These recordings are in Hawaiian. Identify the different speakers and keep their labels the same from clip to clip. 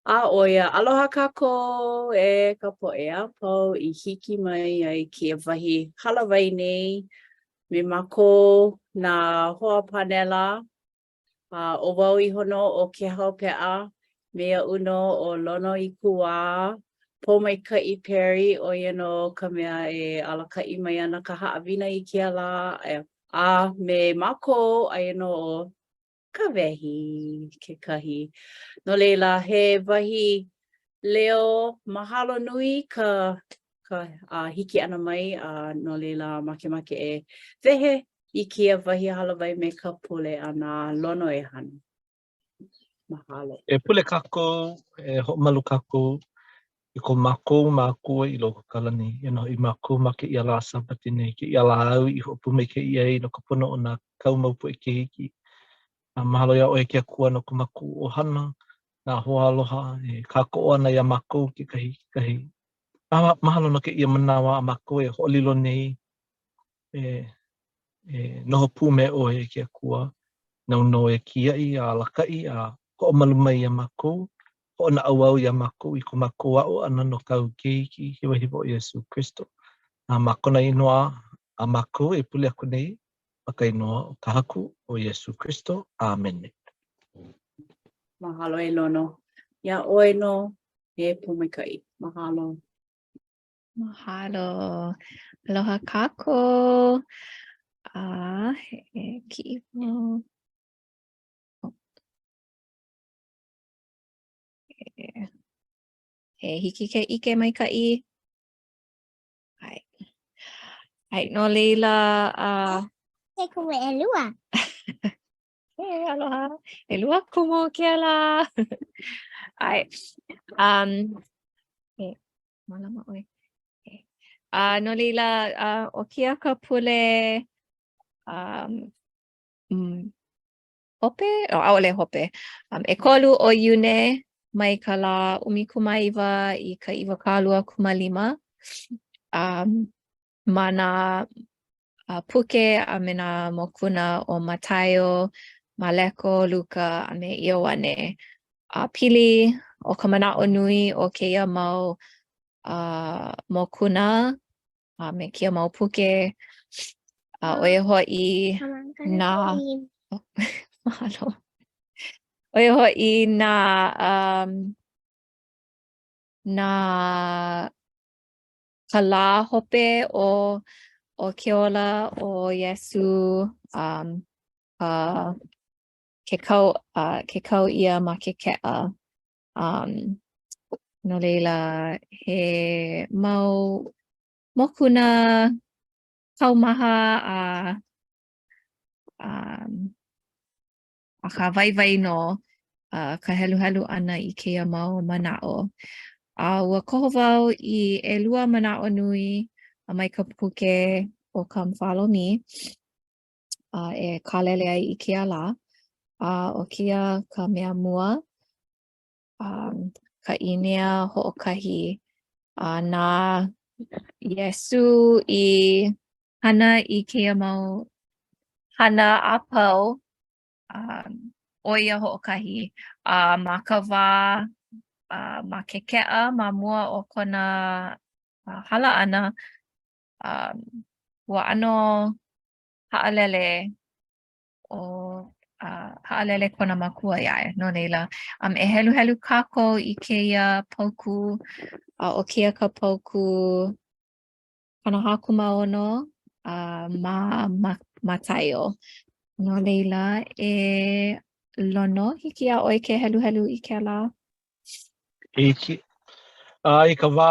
Speaker 1: A ʻo ia, aloha kākou e ka poʻe a pau i hiki mai ai kēia wahi hālāwai nei me mākou nā hoa pānela. A ʻo wau iho nō ʻo Kēhau Peʻa, me iaʻu nō ʻo Lono Ikuwā, Pōmaikaʻi Perry, ʻo ia nō ka mea e alakaʻi mai ana ka haʻawina i kēia lā, a me mākou, aia nō ʻo Kawehi kekahi. No laila, he wahi leo mahalo nui ka ka uh, hiki ʻana mai, a no laila makemake e wehe i kēia wahi hālāwai me ka pule a na Lono e hana. Mahalo.
Speaker 2: E pule kākou, e hoʻomalu kākou i ko mākou Makua i loko o ka lani, e noho i mākou ma kēia lā Sābati nei, kēia lā āu i hoʻopōmaikaʻi ai no ka pono o nā kāu mau poʻe keiki. A mahalo iā ʻoe e ke Akua no ko mākou ʻohana, nā hoaaloha e kākoʻo ana iā mākou kekahi i kekahi. A mahalo no kēia manawa a mākou e hoʻolilo nei e, e noho pū me ʻoe e ke Akua, nāu nō e kiaʻi a alakaʻi a hoʻomalu mai iā mākou, hoʻonaʻauao iā mākou i ko mākou aʻo ʻana no kāu keiki hiwahiwa ʻo Iesū Kristo. A ma kona inoa a mākou e pule aku nei ma ka inoa o ka Haku ʻo Iesū Kristo. ʻĀmene.
Speaker 1: Mahalo e Lono. Iā ʻoe nō e Pōmaikaʻi. Mahalo.
Speaker 3: Mahalo. Aloha kākou. A e kiʻi wau. Oh. E, he hiki ke ʻike maikaʻi. ʻAe. ʻAe, no laila, uh,
Speaker 4: He kumu ʻelua.
Speaker 3: E, aloha. ʻElua kumu kēlā. ʻAe. Um, e, mālama ʻoe. E. Uh, no laila, uh, ʻo kēia ka pule um, mm, hope? Oh, ʻaʻole hope. Um, ʻekolu o Iune mai ka lā 19 i ka 25. Um, ma nā uh, puke a me nā mokuna o Mataio, Maleko, Luka, a me Ioane. A pili ʻo ka manaʻo nui o kēia mau uh, mokuna a me kēia mau puke, a ʻo ia hoʻi nā mahalo. ʻO ia hoʻi nā um, nā ka lā hope o o ke ola o Iesū um, uh, ke kau, uh, ke kau ʻia ma ke keʻa. Um, no laila, he mau mokuna kaumaha a um, akā waiwai nō uh, ka heluhelu ʻana i kēia mau manaʻo. A ua koho wau i ʻelua manaʻo nui mai ka puke ʻo Come Follow Me uh, e kālele ai i kēia lā. A ʻo kēia ka mea mua, um, ka ʻīnea hoʻokahi a na Iesū i hana i kēia mau hana a pau um, ʻo ia hoʻokahi. A ma ka wā uh, ma ke keʻa ma mua o kona uh, hala ʻana, um, ua ʻano haʻalele ʻo uh, haʻalele kona makua iā ia. No laila, um, e heluhelu kākou i kēia paukū, a ʻo kēia ka paukū 46 uh, ma, ma Mataio. No laila, e Lono, hiki iā ʻoe ke heluhelu i kēlā?
Speaker 2: Hiki. A i ka wā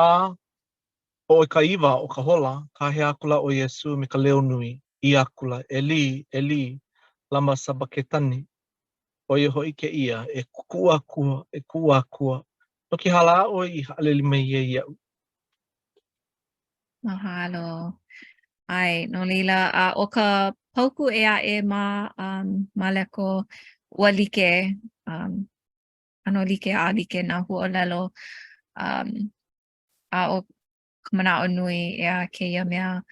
Speaker 2: o ka iwa o ka hola, kāhea akula ʻo Iesū me ka leo nui, ʻī akula, ʻElī, ʻElī, lama sabaketani? ʻO ia hoʻi kēia, E kuʻu Akua, e kuʻu Akua, no ke aha lā ʻoe i haʻalele mai ai iaʻu?
Speaker 3: Mahalo. ʻAe, no laila, a ʻo ka paukū ʻē aʻe ma um, Maleko, ua like, um, ʻano like a like nā huaʻōlelo. Um, a ʻo ka manaʻo nui ʻeā kēia mea,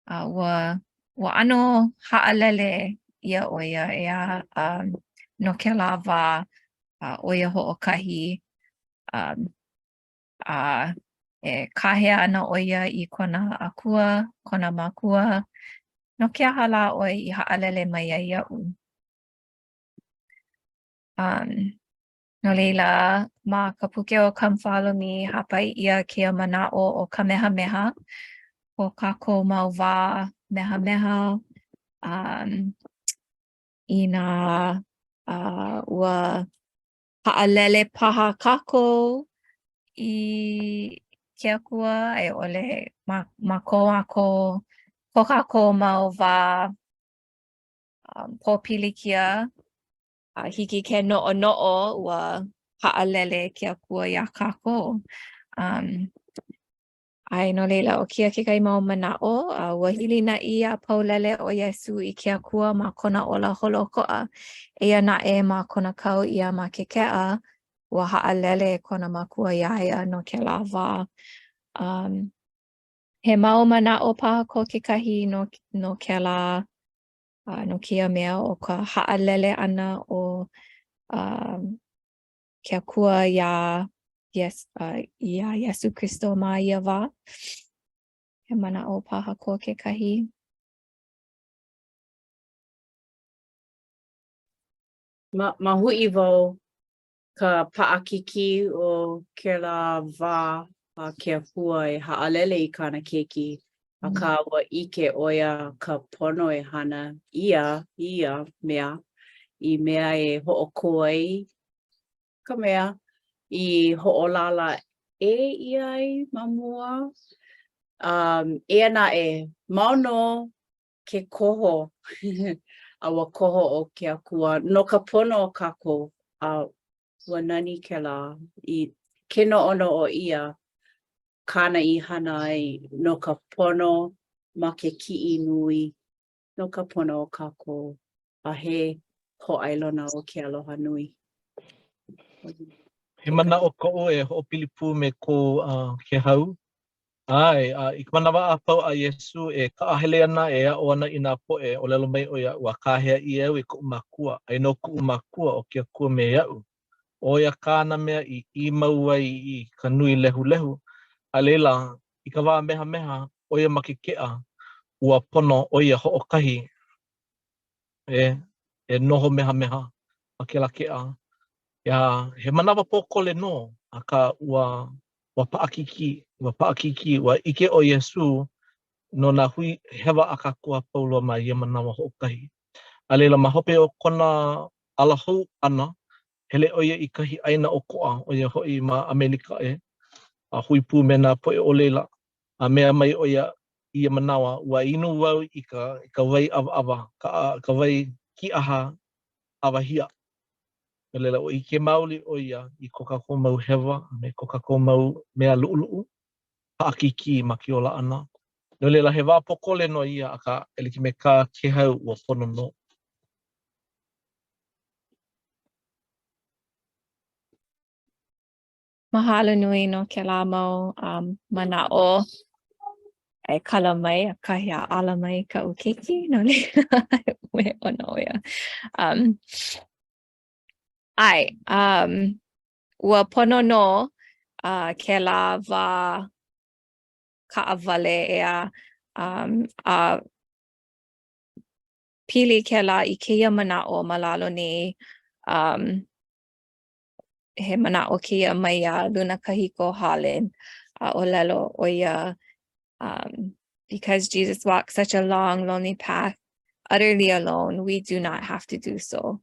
Speaker 3: a ua, ua ʻano haʻalele ʻia ʻo ia ʻeā, um, no kēlā wā, a ʻo ia hoʻokahi. Um, a e kāhea ana ʻo ia i kona akua, kona makua, no ke aha lā ʻoe i haʻalele mai ai iaʻu? Um, no laila, ma ka puke ʻo Come Follow Me, hāpai ʻia kēia manaʻo o Kamehameha, ko kākou mau wā mehameha, um, inā uh, ua haʻalele paha kākou i ke Akua a i ʻole ma ma ko mākou ko kākou mau wā um pōpilikia a hiki ke noʻonoʻo ua haʻalele ke Akua iā kākou. Um ʻAe, no laila, ʻo kēia kekahi mau manaʻo, a ua hilinaʻi a paulele ʻo Iesū i ke Akua ma kona ola holoʻokoʻa. Eia naʻe ma kona kau ʻia ma ke keʻa, ua haʻalele kona makua iā ia no kēlā wā. Um, he mau manaʻo paha ko kekahi no, no kēlā, uh, no kēia mea o ka haʻalele ʻana o um, ke Akua iā yes, uh, iā Iesū Kristo ma ia wā. He manaʻo paha ko kekahi.
Speaker 1: Ma, mahuʻi wau ka paʻakikī o kēlā wā a ke Akua e haʻalele i kāna keiki, akā ua ʻike ʻo ia ka pono e hana ʻia ia mea i mea e hoʻokō ai ka mea i hoʻolālā ʻē ʻia ai ma mua. Um, eia naʻe, mau nō ke koho a ua koho ʻo ke Akua no ka pono o kākou, a ua nani kēlā i ke noʻonoʻo ʻia kāna i hana ai no ka pono ma ke kiʻi nui, no ka pono o kākou, a he hōʻailona o ke aloha nui.
Speaker 2: He manaʻo koʻu e hoʻopili pū me ko uh, Kehau. ʻAe, a i ka manawa a pau a Iesū e kaʻahele ana e aʻo ana i nā poʻe, ʻōlelo mai ʻo ia, ua kāhea ʻia au e koʻu Makua, aia nō kuʻu Makua ʻo ke Akua me aʻu. ʻO ia kāna mea i ʻī mau ai i ka nui lehulehu, a laila, i ka wā mehameha, ʻo ia ma ke keʻa, ua pono ʻo ia hoʻokahi e, e noho mehameha ma kēlā keʻa. Iā, he manawa pōkole nō, akā ua, ua paʻakikī, ua paʻakikī, ua ʻike ʻo Iesū no nā hui hewa a kākou a pau loa ma ia manawa hoʻokahi. A laila, ma hope o kona ala hou ʻana, hele ʻo ia i kahi ʻāina ʻokoʻa, ʻo ia hoʻi ma ʻAmelika ʻē, a hui pū me nā poʻe o laila, a mea mai ʻo ia i ia manawa, ua inu wau i ka, i ka wai ʻawaʻawa, ka, ka wai kīʻaha ʻawahia. No laila, ua ʻike maoli ʻo ia i ko kākou mau hewa a me ko kākou mau mea luʻuluʻu, paʻakikī ma ke ola ʻana. No laila, he wā pōkole nō ia, akā, e like me kā Kēhau, ua pono nō.
Speaker 3: Mahalo nui no kēlā mau um, manaʻo e kala mai, ʻakahi a ala mai kaʻu keiki, no laila, uē ʻona ʻo ia. Um, ʻae, um, ua pono nō uh, kēlā wā kaʻawale ʻeā, um, a pili kēlā i kēia manaʻo ma lalo nei, um, he manaʻo kēia maiā Lunakahiko Holland, a ʻōlelo ʻo ia, um, because Jesus walked such a long, lonely path, utterly alone, we do not have to do so.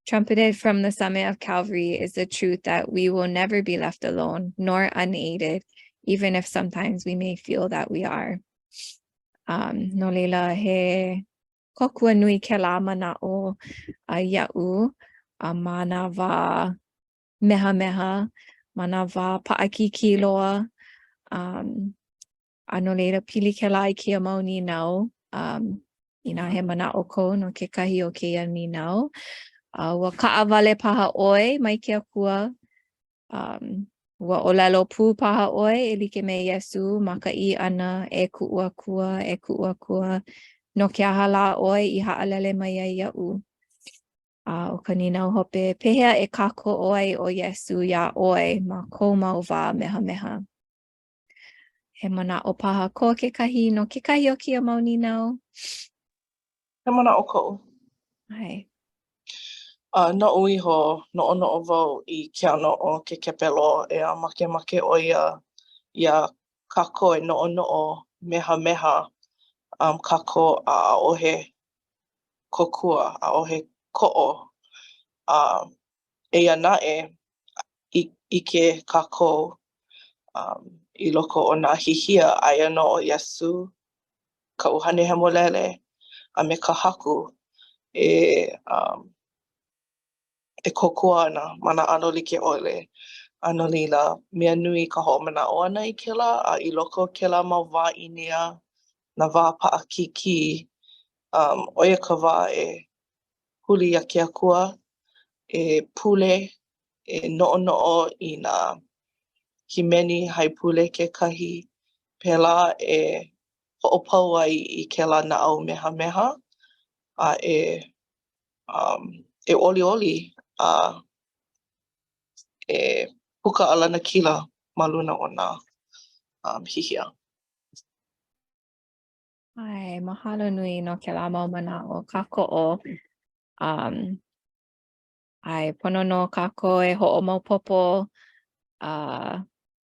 Speaker 3: Trumpeted from the summit of Calvary is the truth that we will never be left alone, nor unaided, even if sometimes we may feel that we are. Um, no laila, he kōkua nui kēlā manaʻo uh, iaʻu uh, ma nā wā mehameha, ma nā wā paʻakikī loa. Um, a no laila, pili kēlā i kēia mau nīnau, um, inā he manaʻo kou no kekahi o kēia nīnau. Uh, ua kaʻawale paha ʻoe mai ke Akua, Um, ua ʻōlelo pū paha ʻoe e like me Iesū ma ka ʻī ʻana, e kuʻu Akua, e kuʻu Akua, no ke aha lā ʻoe i haʻalele mai ai iaʻu? A ʻo ka nīnau hope, pehea e kākoʻo ai ʻo Iesū iā ʻoe ma kou mau wā mehameha? He manaʻo paha ko kekahi no kekahi o kēia mau nīnau?
Speaker 5: He manaʻo koʻu.
Speaker 3: ʻAe.
Speaker 5: Uh, noʻu iho, noʻonoʻo wau i ke ʻano o ke kepelō, ʻeā, makemake ʻo ia iā kākou e noʻonoʻo mehameha um, kākou a ʻaʻohe kōkua, ʻaʻohe koʻo. A eia naʻe, ʻike kākou um, i loko o nā hihia, aia nō ʻo Iesū ka ʻUhane Hemolele a me ka Haku e um, e kōkua ana ma nā ʻano like ʻole. A no laila, mea nui ka hoʻomanaʻo ʻana i kēlā, a i loko o kēlā mau wā ʻīnea, nā wā paʻakikī, um, ʻo ia ka wā e huli iā ke Akua, e pule, e noʻonoʻo i nā hīmeni haipule kekahi, pēlā e hoʻopau ai i kēlā naʻau mehameha a e um, e ʻoliʻoli a e puka a lanakila ma luna o nā um, hihia.
Speaker 3: ʻAe, mahalo nui no kēlā mau manaʻo kākoʻo. Um, ʻae, pono nō kākou e hoʻomaopopo uh,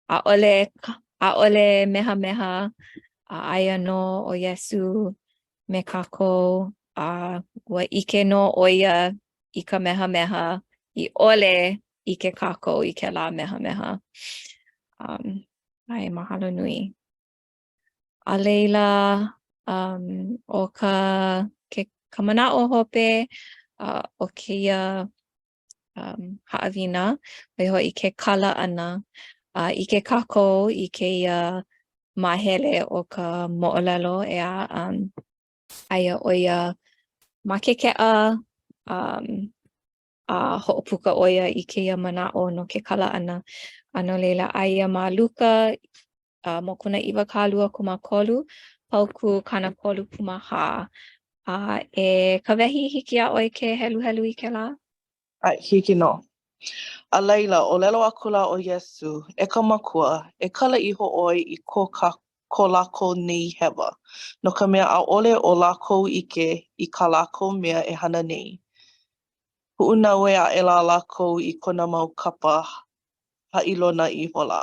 Speaker 3: ʻaʻole, ʻaʻole mehameha a aia nō ʻo Iesū me kākou a ua ʻike nō ʻo ia i ka mehameha i ʻole ʻike kākou i kēlā mehameha. Um, ʻae, mahalo nui. A laila, um, ʻo ka, ke, ka manaʻo hope uh, o kēia um, haʻawina, ʻo ia hoʻi ke kala ʻana. A uh, ʻike kākou i kēia māhele o ka moʻolelo, ʻeā, um, aia ʻo ia ma ke keʻa, um, a hoʻopuka ʻo ia i kēia manaʻo no ke kala ʻana. A no laila, aia ma Luka uh, mokuna 23, paukū 34. A uh, e Kawehi, hiki iā ʻoe ke heluhelu i kēlā?
Speaker 5: ʻAe, hiki nō. A laila, ʻōlelo akula ʻo Iesū, E ka Makua, e kala iho ʻoe i ko ka ko lākou nei hewa, no ka mea, ʻaʻole o lākou ʻike i kā lākou mea e hana nei. Puʻunaue aʻela lākou i kona mau kapa haʻilona ihola.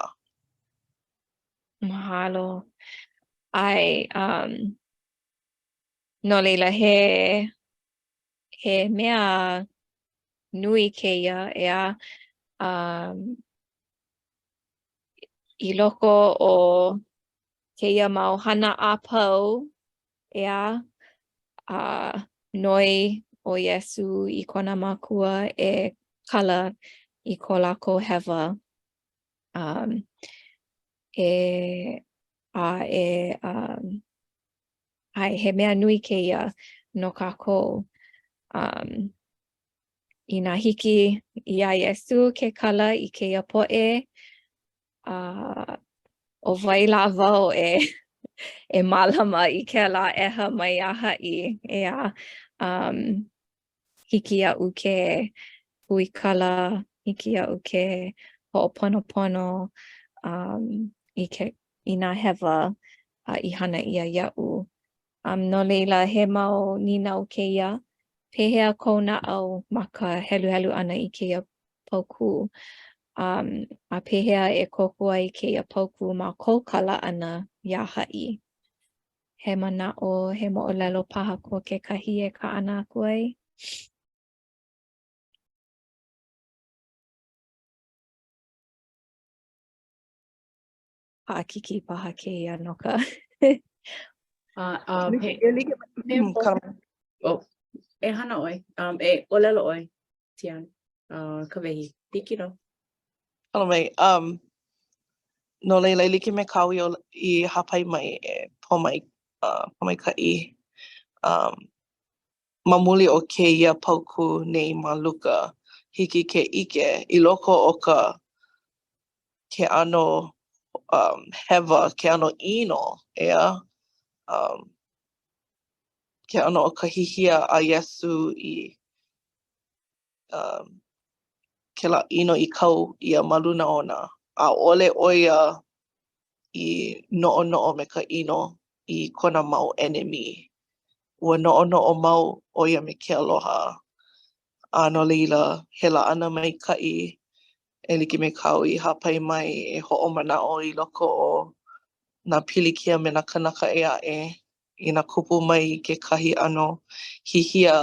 Speaker 3: Mahalo. ʻAe, um, no laila, he, he mea nui kēia, ʻeā, um, i loko o kēia mau hana a pau, ʻeā, a noi ʻo Iesū i kona Makua e kala i ko lākou hewa. Um, e, a e, um, ʻae, he mea nui kēia no kākou. Um, inā hiki iā Iesū ke kala i kēia poʻe, a uh, ʻo wai lā wau e e mālama i kēlā ʻeha maiā haʻi, ʻeā. Um, hiki iaʻu ke huikala, hiki iaʻu ke hoʻoponopono um, i, ke, i nā hewa uh, i hana ʻia iaʻu. Um, no laila, he mau nīnau kēia. Pehea kou naʻau ma ka heluhelu ʻana i kēia paukū? Um, a pehea e kōkua ai kēia paukū ma kou kala ʻana iā haʻi? He manaʻo, he moʻolelo paha ko kekahi e kaʻana aku ai? Paʻakikī paha kēia no ka
Speaker 1: Uh, uh, pe, pe, oh, e hana ʻoe, um, e ʻōlelo ʻoe, Tian, uh, Kawehi, hiki nō.
Speaker 5: Aloha mai. Um, no laila, e like me kāu i, i hāpai mai e Pōmai, uh, Pōmaikaʻi, um, ma muli o kēia paukū nei ma Luka, hiki ke ʻike i loko o ka ke ʻano um, hewa, ke ʻano ʻino, ʻeā, um, ke ʻano o ka hihia a Iesū i. um, kēlā ʻino i kau ʻia ma luna ona. ʻAʻole ʻo ia i noʻonoʻo me ka ʻino i kona mau ʻenemi. Ua noʻonoʻo mau ʻo ia me ke aloha. A no laila, he laʻana maikaʻi e like me kāu i hāpai mai e hoʻomanaʻo i loko o nā pilikia me nā kānaka ʻē aʻe inā kupu mai kekahi ʻano hihia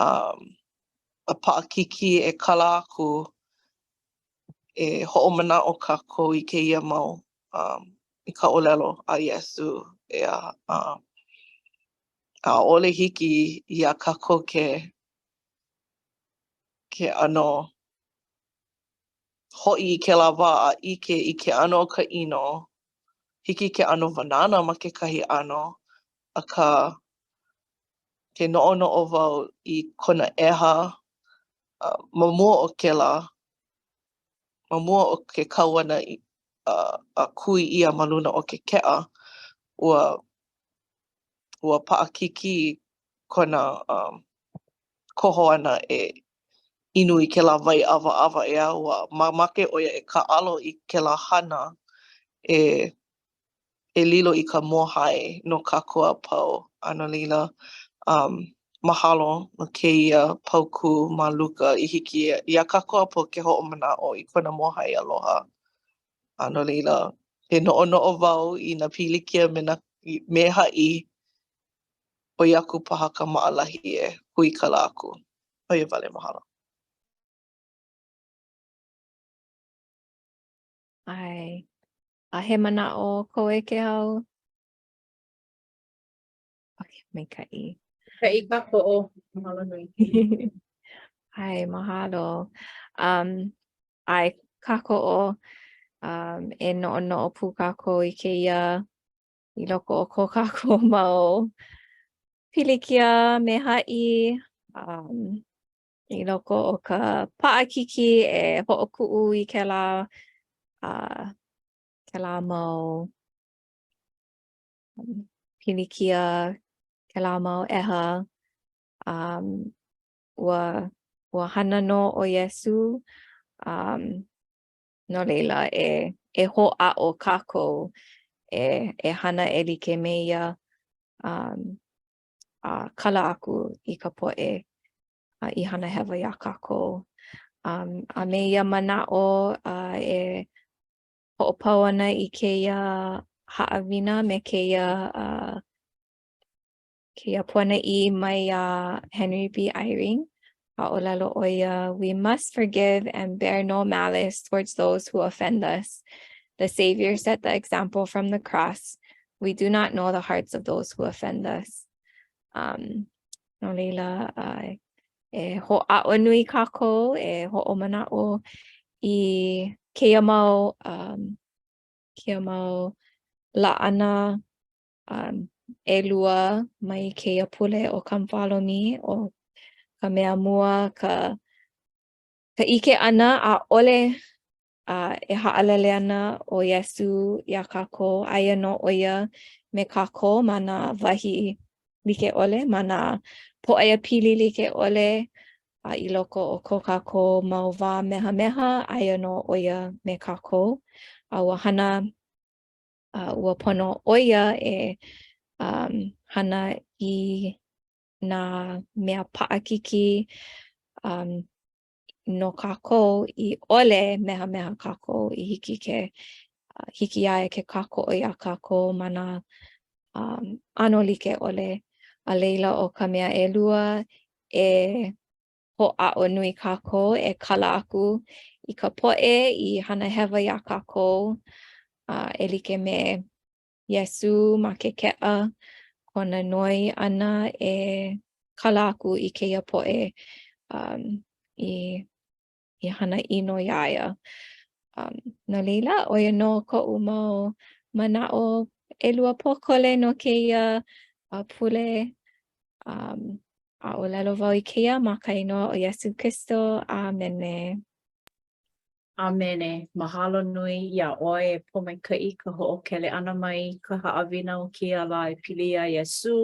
Speaker 5: um, a paʻakikī e kala aku e hoʻomanaʻo kākou i kēia mau um, i ka ʻōlelo a Iesū ʻeā uh, ʻaʻole hiki iā kākou ke ke ʻano hoʻi i kēlā wā a ʻike i ke ʻano o ka ʻino, hiki ke ʻano wānana ma kekahi ʻano, akā ke noʻonoʻo wau i kona ʻeha uh, ma mua o kēlā, ma mua o ke kau ʻana i, uh, a kui ʻia ma luna o ke keʻa, ua, ua paʻakikī kona um, koho ʻana e inu i kēlā wai ʻawaʻawa ʻeā, ua mamake ʻo ia e kāʻalo i kēlā hana e e lilo i ka mōhai no kākou a pau. A no laila, um, mahalo no kēia paukū ma Luka i hiki iā kākou a pau ke hoʻomanaʻo i kona mōhai aloha. A no laila, ke noʻonoʻo wau i nā pilikia me nā me haʻi, ʻoi aku paha ka maʻalahi e huikala aku. ʻO ia wale, mahalo.
Speaker 3: ʻAe. A he manaʻo kou e Kehau? Okay, maikaʻi.
Speaker 1: Maikaʻi kākoʻo. Mahalo nui.
Speaker 3: ʻAe, mahalo. Um, ʻae, kākoʻo um, e noʻonoʻo pū kākou i kēia i loko o ko kākou mau pilikia me haʻi, um, i loko o ka paʻakikī e hoʻokuʻu i kēlā uh, kēlā mau um, pilikia, kēlā mau ʻeha. Um, ua, ua hana nō ʻo Iesū, um, no laila e, e hoʻāʻo kākou e, e hana e like me ia um, a kala aku i ka poʻe uh, i hana hewa iā kākou. Um, a me ia manaʻo uh, e hoʻopau ana i kēia haʻawina me kēia uh, kēia puanaʻī mai iā Henry B. Eyring. A ʻōlelo ʻo ia, We must forgive and bear no malice towards those who offend us. The Savior set the example from the cross. We do not know the hearts of those who offend us. Um, no laila, uh, e hoʻāʻo nui kākou, e hoʻomanaʻo i kēia mau, um, kēia mau laʻana um, ʻelua mai kēia pule ʻo Come Follow Me, ʻo ka mea mua, ka, ka ʻike ʻana ʻaʻole uh, e haʻalele ana ʻo Iesū iā kākou, aia nō ʻo ia me kākou ma nā wahi like ʻole, ma nā pōʻaiapili like ʻole, a i loko o ko kākou mau wā mehameha, aia nō ʻo ia me kākou. A ua hana uh, ua pono ʻo ia e um, hana i nā mea paʻakikī um, no kākou i ʻole mehameha kākou i hiki ke uh, hiki iā ia ke kākoʻo iā kākou ma nā um, ʻano like ʻole. A laila ʻo ka mea ʻelua e hoʻāʻo nui kākou e kala aku i ka poʻe i hana hewa iā kākou, uh, e like me Iesū ma ke keʻa, kona noi ʻana e kala aku i kēia poʻe um, i, i hana ʻino iā ia. Um, no laila, ʻo ia nō koʻu mau manaʻo ʻelua pōkole no kēia uh, pule. Um, A ʻōlelo wau i kēia ma ka inoa o Iesū Kristo. ʻĀmene.
Speaker 1: ʻĀmene. Mahalo nui iā ʻoe e Pōmaikaʻi ka hoʻokele ʻana mai i ka haʻawina o kēia lā e pili iā Iesū,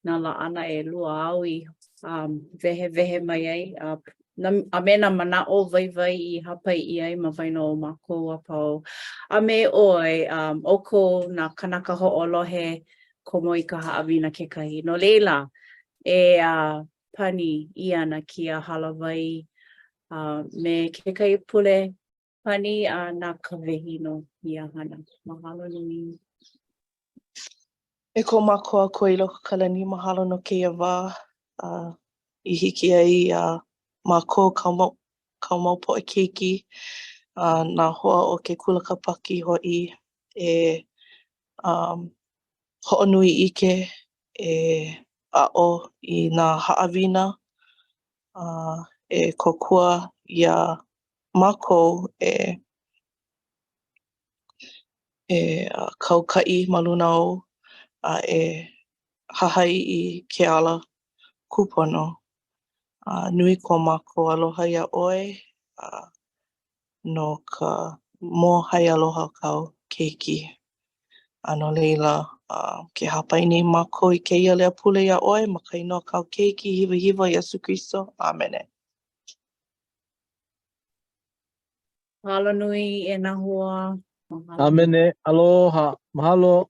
Speaker 1: nā laʻana ʻelua āu i. um, wehewehe mai ai, a, na, a me nā manaʻo waiwai i hāpai ʻia ai ma waena o mākou a pau. A me ʻoe, um, ʻoukou nā kanaka hoʻolohe komo i ka haʻawina kekahi. No laila, e uh, pani ʻia ana kēia hālāwai uh, me kekahi pule pani a na Kawehi nō ia hana. Mahalo nui.
Speaker 5: E ko mākou Akua i loko o ka lani, mahalo no kēia wā uh, i hiki ai iā mākou kāu mau, kāu mau poʻe keiki, uh, nā hoa o ke kula Kāpaki hoʻi e um, hoʻonui ʻike, e aʻo i nā haʻawina, uh, e kōkua iā mākou e e kaukaʻi ma luna ou a e hahai i ke ala kūpono. A nui ko mākou aloha iā ʻoe a no ka mōhai aloha o kāu keiki. A no laila, ke hāpai nei mākou i kēia leo pule iā ʻoe ma ka inoa o kāu keiki hiwahiwa Iesū Kristo. ʻĀmene.
Speaker 1: Mahalo nui e nā hoa.
Speaker 2: Mahalo. ʻĀmene. Aloha. Mahalo.